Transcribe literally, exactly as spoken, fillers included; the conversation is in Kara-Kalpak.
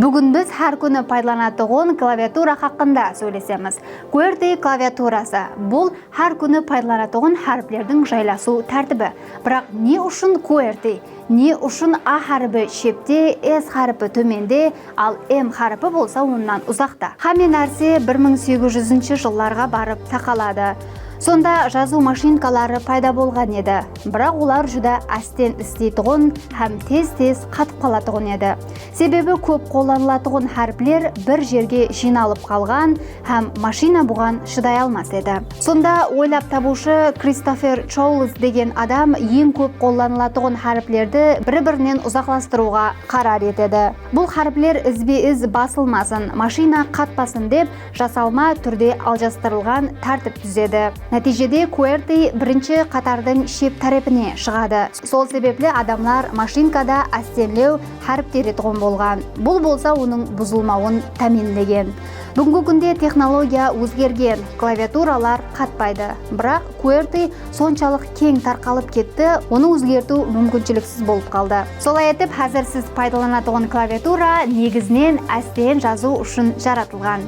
Búgin biz hár kúni paydalanatuǵın klaviatura haqqında sóylesemiz. QWERTY klaviaturası, bul hár kúni paydalanatuǵın háriplerdiń jaylasıw tártibi. Biraq ne ushın QWERTY? Ne ushın A háripi shepte, S háripi tómende, al M háripi bolsa onnan uzaqta? Hámme nárse bir mıń segiz júzinshi jıllarǵa barıp taqaladı. Sonda jazıw mashinkaları payda bolǵan edi. Biraq olar júdá ásten isleytuǵın hám tez-tez qatıp qalatuǵın edi. Sebebi kóp qollanılatuǵın háripler bir jerge jıynalıp qalǵan hám mashina buǵan shıday almas edi. Sonda oylap tabıwshı Kristofer Choules degen adam eń kóp qollanılatuǵın háriplerdi bir-birinen uzaqlastırıwǵa qarar etedi. Bul háripler izbe-iz basılmasın, mashina qatpasın dep jasalma túrde aljastırılǵan tártip dúzedi. Nátiyjede QWERTY birinshi qatardıń shep tárepine shıǵadı. Sol sebepli adamlar mashinkada ástenlew hárip teretuǵın bolǵan. Bul bolsa onıń buzılmawın támiyinlegen. Búgingi kúnde texnologiya ózgergen, klaviaturalar qatpaydı. Biraq QWERTY sonshalıq keń tarqalıp ketti, onı ózgertiw múmkinshiliksiz bolıp qaldı. Solay etip, házir siz paydalanatuǵın klaviatura negizinen ásten jazıw ushın jaratılǵan.